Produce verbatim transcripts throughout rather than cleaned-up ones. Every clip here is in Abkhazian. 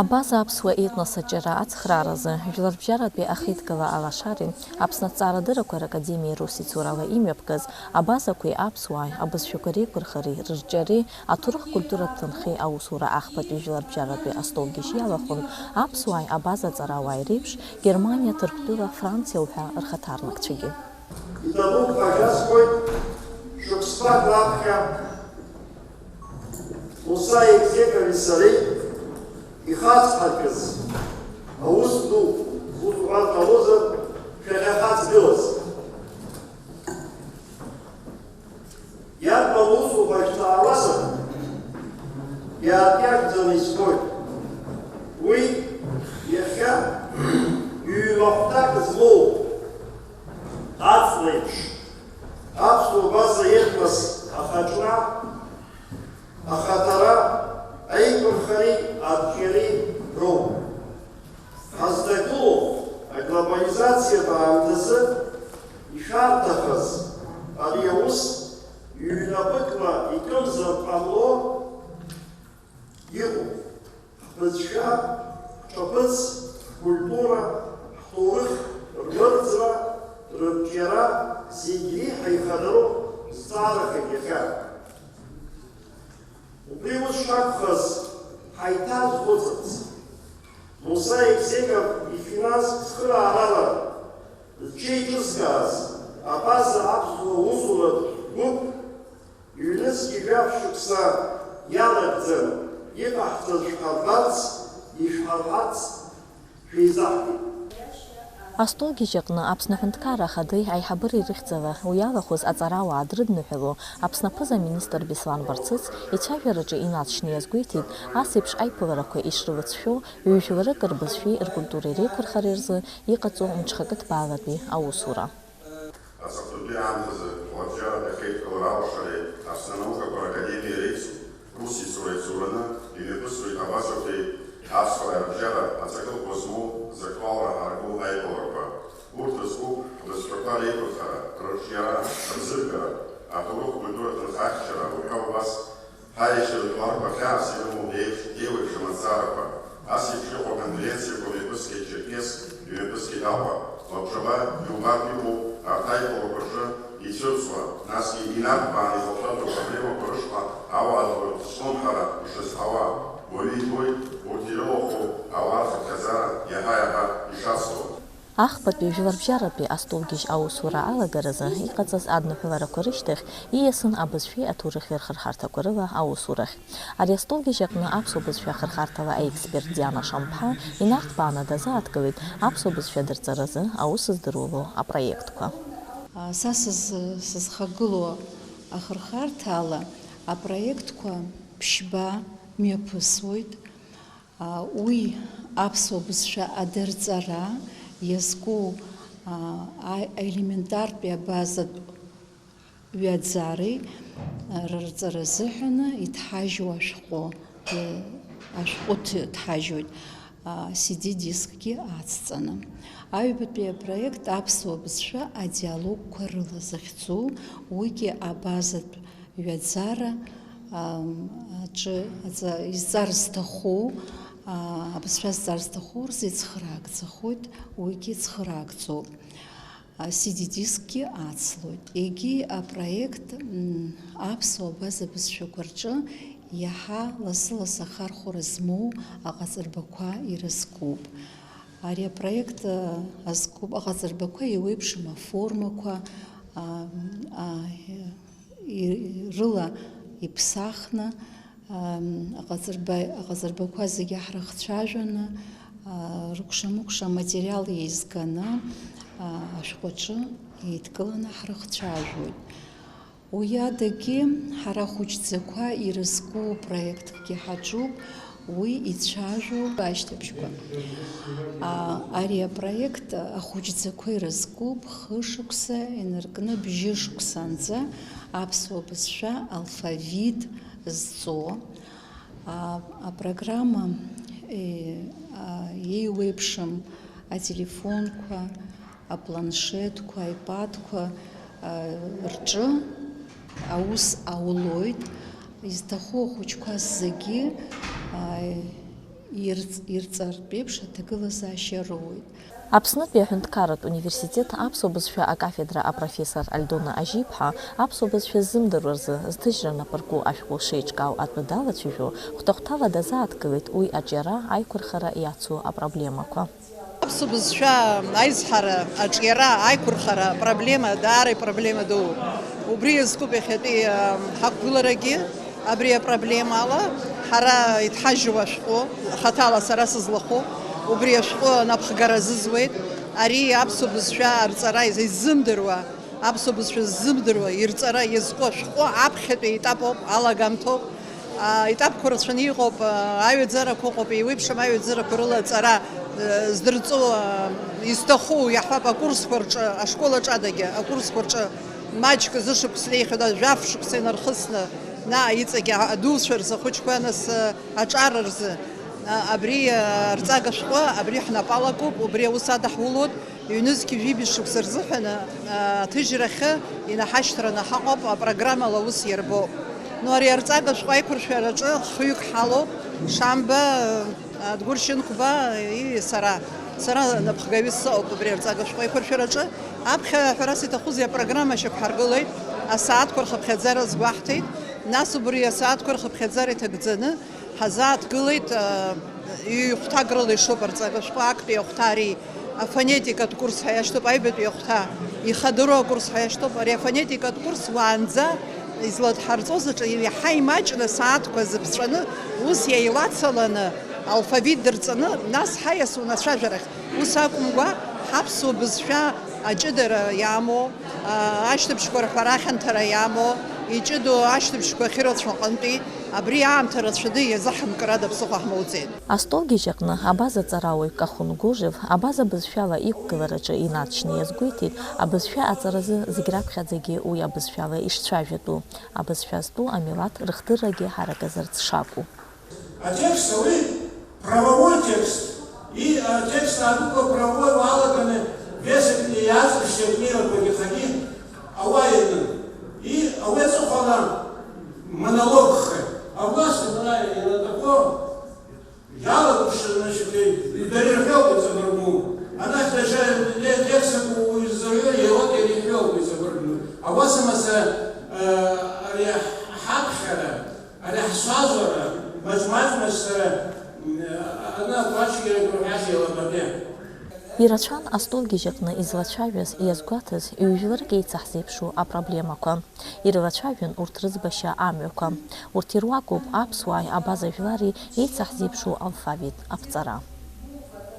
Абаза аԥсуа етнос аҿиара ацхрааразы Жәларбжьаратәи ахеидкыла алашареи Аԥсны аҭҵаарадыррақәа ракадемиеи русеицурала имҩаԥгаз абазақәеи аԥсуааи абызшәақәа реиқәырхареи рырҿиареи аҭоурых-культуратә ҭынхеи аусура ахԥатәи жәларбжьаратәи астолгьежь иалахәын аԥсуааи абаза аҵарауааи реиԥш Германиа, Ҭырқәтәыла, Франциа уҳәа рхаҭарнакцәагьы. Иҭабуп ҳәа шәасҳәоит, шықәсқәак раԥхьа Муса Егзекови сареи ихацҳаркыз аус ду, ус уҳәар ҟалозар, шәахьахаҵгылаз. Иарбан усуп ҳәа шәҭаауазар, иааркьаҿӡаны избоит. Уи иахьа ҩ-махәҭак змоу аҵлеиԥш, аԥсуа база ирҭаз ахаҿра, ахаҭара, аиқәырхареи арҿиареи роуп. Ҳазҭагылоу аглобализациатә аамҭазы ишәарҭахаз ари аус ҩнапыкла икымзар ҟамло иҟоуп. Ҳбызшәа, ҳҿаԥыц, ҳкультура, ҳҭоурых рмырӡра, рырҿиара зегь реиҳа ихадароу зҵаарахеит иахьа. Убри ус шакәхаз ҳаиҭазхәыцырц, Муса Егзеков ифинанстә цхыраарала зҽеиҿызкааз абаза аԥсуа усуратә гәыԥ ҩнызқьи жәаф шықәса иалагӡан иҟаҳҵаз шәҳарбарц, ишәҳарҳарц шәеизаҳгеит. Астолгьежь аҟны Аԥсны Аҳәынҭқарра Ахадеи аиҳабыреи рыхьӡала уи иалахәыз аҵарауаа дрыдныҳәало Аԥсны аԥыза-министр Беслан Барцыц ицәажәараҿы иналҵшьны иазгәеиҭеит, ас еиԥш аиԥыларақәа ишрылыҵшәоу ҩ-жәларык рбызшәеи ркультуреи реиқәырхареи рзы иҟаҵоу мҽхакы ҭбаалатәи аусура. Аҵыхәтәантәи аамҭазы Жәларбжьаратәи ахеидкылара алашареи Аԥсны анаукақәа ракадемиеи реицу-, русеицура еицураны имҩаԥысуеит абазақәеи аԥсуааи рыбжьара аҵакы ӷәӷәа змоу зактуалра ҳараку аиԥыларақәа. Урҭ рызкуп ҳбызшәақәа реиқәырхара, рырҿиара, рзыргара, аҭоурых-культуратә нхахьчара уҳәа убас Ҳаиашьа жәларқәа хьаас ирымоу еиԥш, еиуеиԥшым аҭҵаарақәа, ас еиԥш иҟоу аконференциақәа мҩаԥысгеит Черкесск, имҩаԥысгеит Аҟәа, лабҿаба иубартә иҟоу арҭ аиԥыларақәа рҿы ицәырҵуа, насгьы инарҭбааны изылшәатәу апроблемақәа рышҟа ауаатәыҩса слымҳара ишазҳауа, уаҩы ибоит урҭ ирылахәу ауаа рхыԥхьаӡара иаҳа-иаҳа ишацло. Ахԥатәи жәларбжьаратәи астолгьежь аусура алагаразы иҟаҵаз адныҳәаларақәа рышьҭахь ииасын абызшәеи аҭоурыхи рхырхарҭақәа рыла аусурахь. Ари астолгьежь аҟны аԥсуа бызшәа ахырхарҭала аексперт Диана Шамԥҳа инарҭбааны дазааҭгылеит аԥсуа бызшәа адырҵаразы аус здыруло апроектқәа. Са сыз-, сызхагылоу ахырхарҭа ала апроектқәа ԥшьба мҩаԥысуеит. А, уи аԥсуа бызшәа адырҵара иазку, а, а-, аелементартәи абазатә ҩаӡареи, а, рырҵара азыҳәаны иҭҳажьу ашәҟәы, э, ашәҟәы ҭ-, ҭҳажьуеит, а, си ди дискгьы ацҵаны. Аҩбатәи апроект аԥсуа бызшәа адиалогқәа рыла захьӡу, уигьы абазатә ҩаӡара, ам, аҿы аҵа-, изҵар зҭаху, а, абызшәа зҵар зҭаху рзы ицхыраагӡахоит, уигьы ицхыраагӡоуп. А, си ди дискгьы ацлоит. Егьи апроект, м, аԥсуа абаза бызшәақәа рҿы иаҳа лассы-лассы ахархәара змоу аҟаҵарбақәа ирызкуп. Ари апроект, а, азкуп, аҟаҵарбақәа еиуеиԥшым аформақәа, а, а, и-, рыла иԥсахны, ам, аҟаҵарба-, аҟаҵарбақәа зегьы ҳрыхцәажәаны, а, рыкәша-мыкәша аматериал еизганы, а, ашәҟәаҿы еидкыланы ҳрыхцәажәоит. Уи адагьы ҳара ахәыҷӡақәа ирызку проектгьы ҳаҿуп, уи ицәажәо ашьҭыбжьқәа. А, ари апроект ахәыҷӡақәа ирызкуп хышықәса инаркны бжьышықәсанӡа аԥсуа бызшәа алфавит зҵо. А, апрограмма, э, а, еиуеиԥшым ателефонқәа, апланшетқәа, аипадқәа, а, рҿы аус аулоит. Изҭаху ахәыҷқәа зегьы, а, Ирҵ-, ирҵартә еиԥш аҭагылазаашьа роуеит. Аԥснытәи аҳәынҭқарратә университет аԥсуа бызшәа акафедра апрофессор Альдона Ажьиԥҳа аԥсуа бызшәа ззымдыруа рзы зҭыжьра напы рку ашәҟәы шеиҿкаау атәы далацәажәо, хәҭа-хәҭала дазааҭгылеит уи аҿиара аиқәырхара иацу апроблемақәа. Аԥсуа бызшәа аизҳара аҿиара аиқәырхара апроблема даара ипроблема дууп. Убри иазкуп иахьатәи, а, ҳақәгыларагьы. Абри апроблемала ҳара иҭҳажьу ашәҟәы, хаҭала сара сызлахәу, убри ашәҟәы анапхгара азызуеит. Ари аԥсуа бызшәа арҵара иззымдыруа, аԥсуа бызшәа ззымдыруа ирҵара иазку ашәҟәы аԥхьатәи етап ауп, алагамҭоуп. Аетапқәа рацәаны иҟоуп, аҩаӡарақәа ыҟоуп, еиуеиԥшым аҩаӡарақәа рыла аҵара, э, здырҵо, э, изҭаху иаҳҳәап, акурсқәа рҿы, ашкол аҿадагьы, акурсқәа рҿы маҷк зышықәс неихьоу, жәаф шықәса инархысны, наҟ иҵегь адуцәа рзы, ахәыҷқәа нас, э, аҿар рзы, а, абри, э, арҵага шәҟәы, абри ҳнапы алакуп, убри аус адаҳулоит. Ҩнызқь жәибжь шықәса рзыҳәан, а, аҭыжьрахьы инаҳашьҭраны ҳаҟоуп, апрограммала аус иарбоуп. Ну, ари арҵага шәҟәы аиқәыршәараҿы хҩык ҳалоуп, Шамба, а, Адгәыр Шьынқәба и сара. Сара напхгаҩыс сыҟоуп абри арҵага шәҟәы аиқәыршәараҿы. Аԥхьа ҳәарас иҭахузеи апрограмма шьақәҳаргылеит, асааҭқәа рхыԥхьаӡара азгәаҳҭеит, нас убри асааҭқәа рхыԥхьаӡара иҭагӡаны, ҳазааҭгылеит, ҩ-хәҭак рыла ишоуп арҵага шәҟәы, актәи ахәҭа ари афонетикатә курс ҳәа иашьҭоуп, аҩбатәи ахәҭа ихадоу акурс ҳәа иашьҭоуп. Ари афонетикатә курс уаанӡа изладҳарҵоз аҿы иаҳа имаҷны асааҭқәа зыԥҵәаны, ус иеилацаланы алфавит дырҵаны, нас ҳаиасуан ацәажәарахь. Ус акәымкәа, ҳаԥсуа бызшәа аҷыдара иамоу, ашьҭыбжьқәа рҳәара хьанҭара иамоу, иҷыдоу ашьҭыбжьқәа ахьырацәоу аҟынтәи, абри аамҭа рацәаны иазаҳамкрада ԥсыхәа ҳмоуӡеит. Астолгьежь аҟны абаза ҵарауаҩ Кахун Гужев абаза бызшәала иқәгылараҿы инаҵшьны иазгәеиҭеит, абызшәа аҵаразы зегь раԥхьаӡагьы уи абызшәала ишцәажәатәу, абызшәа зтәу амилаҭ рыхдыррагьы ҳараказарц шакәу. Атекст ауеит, правовой текст. И, а, текст адәықәла правовой уалаганы весак иаҵыршьуеит мирақәагьы хагьы ауаа ианын. И, ауи аҵыхәала монологхеит. А власть была и на таком иалагәышьа, значит, и дара ирҳәоит иҵабыргу. Анахь даҽа текстак иззаҩыр иауеит, иара иҳәоит иҵабыргу. Ауаса маса, э, ари ҳаԥхьара. Ари ҳцәажәара маҷ-маҷ сара, м, ана агәаҿгьы агәырҳәашьа еилабаҟьеит. Ирацәан астолгьежь аҟны излацәажәаз, иазгәаҭаз ҩ-жәларык еицаҳзеиԥшу апроблемақәа. Ирылацәажәон урҭ рыӡбашьа амҩақәа. Урҭ ируакуп аԥсуааи абаза жәлари еицаҳзеиԥшу алфавит аԥҵара.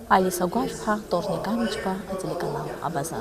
Алиса Гәажәԥҳа, Торник Амҷба, ателеканал Абаза.